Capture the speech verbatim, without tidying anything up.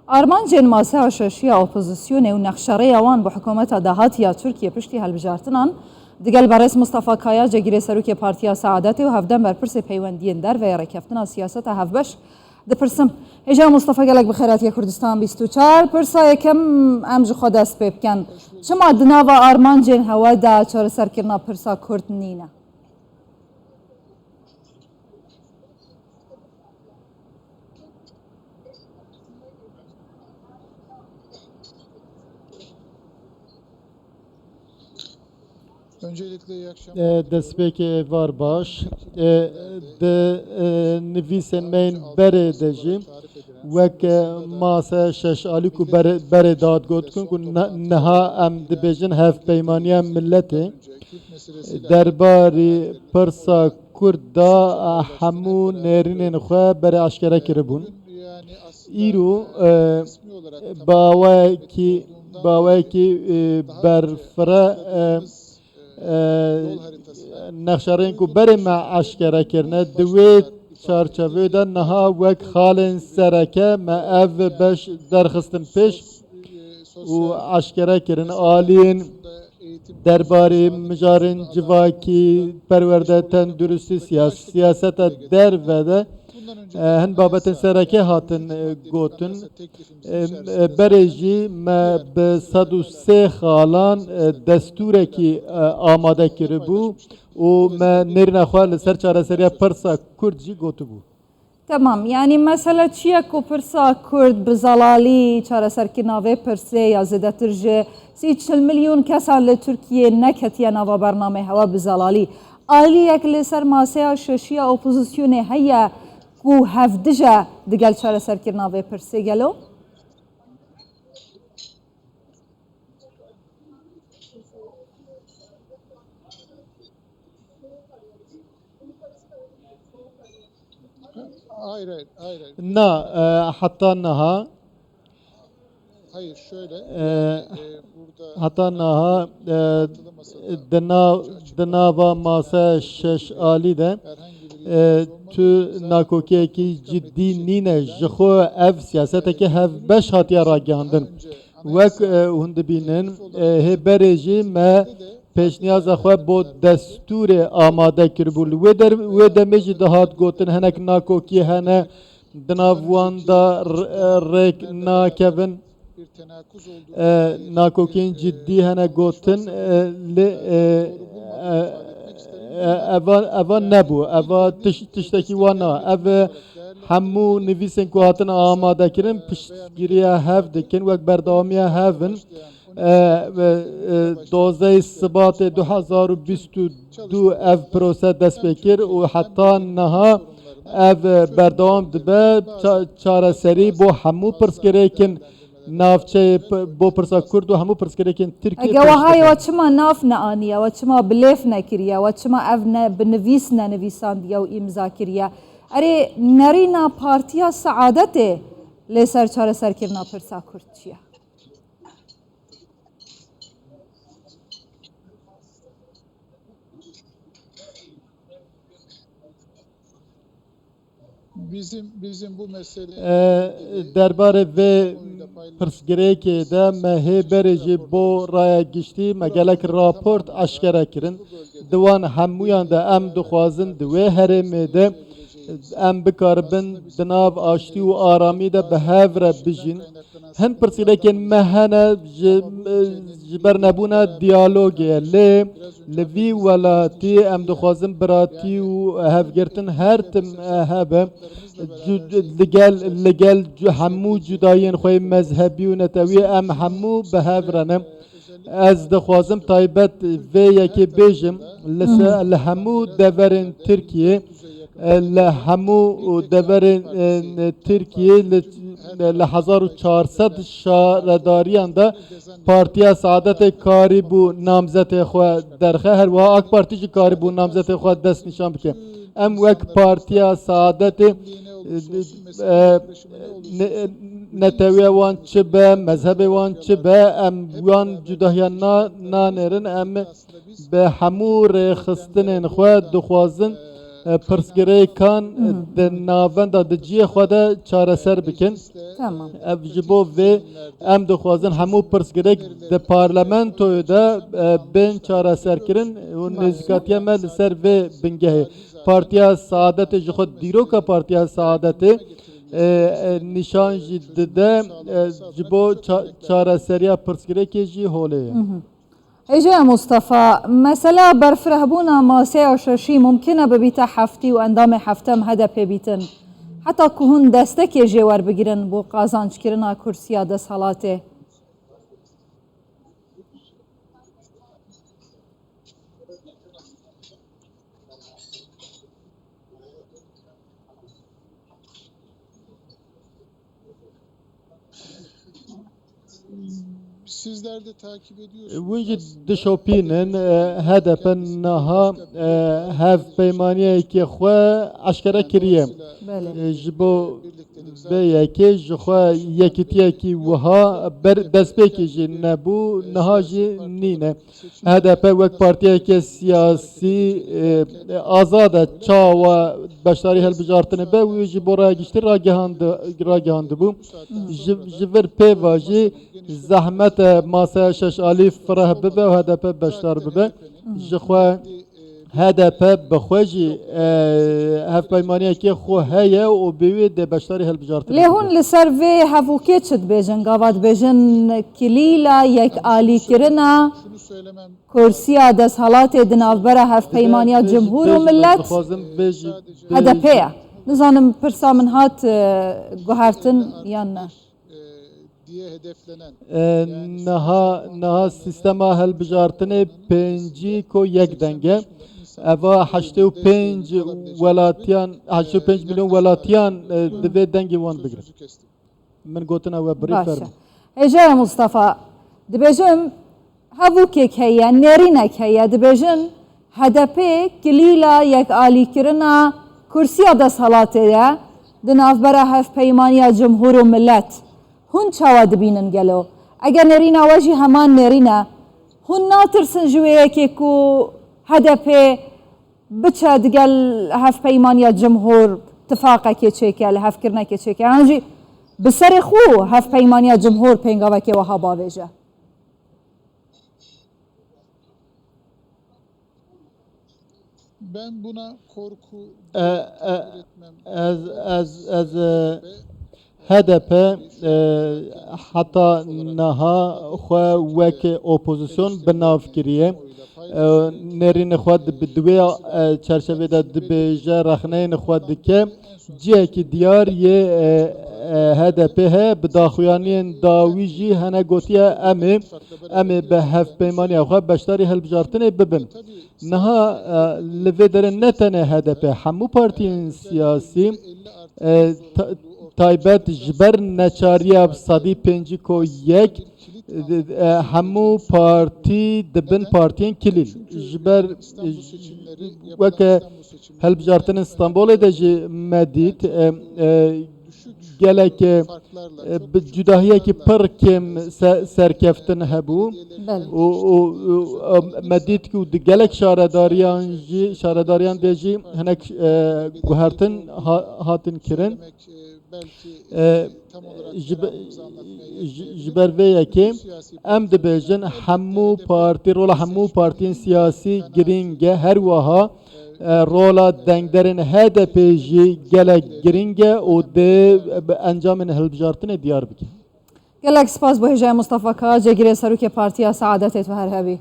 Armancên maseya şeşiya opozisyonê û nexşerêya wan bi hikûmeta dahatî ya Tirkiyê piştî hilbijartinan digel berêz Mustafa Kaya, cegirê serokê Partiya Saadetê û hevdem berpirsê peywendiyên derve yê rêkeftina siyaseta hevbeş, dipirsim. Hêja Mustafa, gelek bi xêr hatiye Kurdistan bîst û çar. Pirsa yekem, em ji xwe dest pê bikin. Çima di nava armancên hewe de çareserkirina pirsa Kurd nîne? Öncelikle iyi akşamlar. E, destpêkê êvar baş. E, di, e, nivîsên me yên berê de jî wek, e, mase şeş alî ku berê, berê dihat gotin ku ne-, niha em dibêjin hevpeymaniya miletê derbarî pirsa Kurd da hemû nêrînên xwe berê eşkere kiribûn. Îro, e, bi awayekî, bi awayekî, e, berfireh, e, e, nexşerên ku berê me eşkere kirine, di wê çarçevê de niha wek xalên sereke me ev beş derxistin pêş û eşkere kirin. Aliyên derbarê mijarên civakî, perwerde, tenduristî, siyas-, siyaseta derve de, e, hin babetên sereke hatin, e, gotin. E, e, berê jî me bi sed û sê xalan, e, destûrekî, e, amade kiribû û me nêrîna xwe li ser çareseriya pirsa Kurd jî gotibû. Temam. Yanî mesele çi ye ku pirsa Kurd bi zelalî çareserkirina vê pirsê ya zêdetir ji sî çil milyon kesan li Tirkiyê neketiye nava bernamê hewe bi zelalî? Aliyek li ser maseya şeşiya opozisyonê heye ku hevdij e digel çareserkirina vê pirsê gelo? Hayır, hayır, hayır. Na, e, heta niha, Hayır, şöyle. E, e, burada heta niha, e, di nav, di nava mase şeş alî de, e, tu nakokiyekî cidî nîne. Ji xwe ev siyaseteke hevbeş hatiye ragihandin. Wek, e, hûn dibînin, e, hê berê jî me pêşniyaza xwe bo destûrê amade kiribû. Li wê der-, wê demê jî dihat gotin hinek nakokiyê hene, di nav wan de r-, e, rêk nakevin. E, nakokiyên cidî hene gotin, e, lê, e, e, e, eva, eva nebû. Eva tiş-, tiştekî wan na. Ev, e, hemû nivîsên ku hatin amade kirin, piştgiriya hev dikin, wek berdewamiya hev in. E, e, e, dozdehê Sibatê du hezar û bîst û du ev prose dest pê kir û heta niha ev, e, berdewam dibe. Ça-, çareserî bo hemû pirsgirêkin navçeyê p-, bo pirsa Kurd û hemû pirsgirêkên Tirkiyê. Ege pêş wiha ye, dibe. Wa çima nav neaniye, wa çima bi lêv nekiriye, wa çima ev ne bi nivîs nenivîsandiye û îmza kiriye? Erê, nerîna Partiya Saadetê lê ser çareserkirina pirsa Kurd çi ye? E, derbarê vê pirsgirêkê de me hê berê jî bo raya giştî me gelek raport eşkere kirin. Di wan hemûyan de em dixwazin di wê herêmê de em bikaribin di nav aştî û aramî de bi hev re bijîn. Hin pirsgirêkên me hene ji, ji ber nebûna diyalogê ye. Lê li vî welatî em dixwazin biratî û hevgirtin her tim hebe. Cu-, li gel, li gel cu-, hemû cudayiyên xwe yê mezhebî û netewî em hemû bi hev re ne. Ez dixwazim taybet vê yekê bêjim, li se-, li hemû deverên Tirkiyê, e, li hemû deverên, e, Tirkiyê li, li hezar û çar sed şaredariyan de Partiya Saadetê karîbû namzetê xwe derxe, her wiha AK Partî jî karîbû namzetê xwe destnîşan bike. Em wek Partiya Saadetê, e, e, ne-, netewiya wan çi be, mezhebê wan çi be, em wan cudahiya na-, nanêrin, em bi hemû rêxistinên xwe dixwazin, e, pirsgirêkan, e, di navenda, di cihê xwe de çareser bikin. Tamam. Ev ji bo vê em dixwazin hemû pirsgirêk di parlamentoyê de, e, bên çareserkirin û nêzîkatiya me li ser vê bingehê. Partiya Saadetê ji xwe dîroka Partiya Saadetê, e, e, nîşan jî dide, e, ji bo ça-, çareseriya pirsgirêkê jî holê ye. Hêja Mustafa, mesela berfirehbûna maseya şeşî mumkin e bibîte heftî û endamê heftem H D P bîtin. Heta ku hûn destekê jê werbigirin bo qazanckirina kursiya desthilatê. Sizler de takip ediyorsunuz. Hûn jî dişopînin, e, H D P niha, e, hevpeymaniyekê xwe eşkere kiriye. Belê. E, ji bo vê yekê ji xwe yekitiyekî wiha ber-, destpêkê jî nebû, niha jî nîne. H D P wek partiyeke siyasî, e, azad e, çawa beşdarî hilbijartinê be, wî ji bo raya giştî ragihand-, ragihandibû. Ji, ji vir pê ve jî zehmet e maseya şeş alî fireh bibe û H D P beşdar bibe. Ji xwe H D P bi xwe jî, e, hevpeymaniyekê xwe heye û bi wê dê beşdarî hilbijartinê Lê bibe. Hûn li ser vê hevokê çi dibêjin? Gava dibêjin kilîla yekalîkirina Kursiya desthilatê di navbera Hevpeymaniya Cumhur û Millet H D P ye. Nizanim pirsa min hat, e, guhertin yan ne? E, niha, niha sîstema hilbijartinê pêncî ko yek deng e. Eva heştê û pênc welatiyan, heştê û pênc milyon welatiyan, e, divê dengê wan bigrin. Min gotina we birî Baş e. Fermo. Hêjaya Mustafa, dibêjim, hevokek heye, nêrînek heye, dibêjin, H D P kilîla yekalîkirina kursiya desthilatê ye, di navbera Hevpeymaniya Cumhur û Millet. Hûn çawa dibînin gelo? Eger nêrîna we jî heman nêrîn e, hûn natirsin ji wê yekê ku H D P biçe digel Hevpeymaniya Cumhur tifaqekê çêke, li hevkirinekê çêke, yan jî bi serê xwe Hevpeymaniya Cumhur pêngavekê wiha bavêje? Ben buna korku E, e, üretmem. Ez, ez, ez, e, H D P, e, heta niha xwe wek opozisyon bi nav kiriye. E, nêrînê xwe di, bi, di wê, e, çerçevê de dibêje, rexneyên xwe dike. Cihekî diyar yê, e, e, H D P heye, bi daxuyaniyên dawî jî hene gotiye, em ê, em ê bi hevpeymaniya xwe beşdarî hilbijartinê bibin. Niha, e, li vê derê ne tenê H D P, hemû partiyên siyasî, e, ta-, taybet ji ber neçariya sedî pêncî ko yek, e, e, hemû partî dibin partiyên kilîl. Ji ber, e, weke hilbijartinên Stenbolê de jî me dît, e, e, gelek, e, bi cudahiyekî pir kêm se-, serkeftin hebû. Belê. Û, û, û, e, me dît ku di gelek şaredariyan jî, şaredariyan de jî hinek, e, guhertin ha-, hatin kirin. E, ji be-, ji, ji ber vê yekê em dibêjin hemû partî, rola hemû partiyên siyasî girîng e. Her wiha, e, rola dengderên H D P jî gelek girîng e û dê bi encamên hilbijartinê diyar bike. Gelek spas bo hêjayê Mustafa Ka, cêgirê serokê Partiya Saadetê, tu her hebî.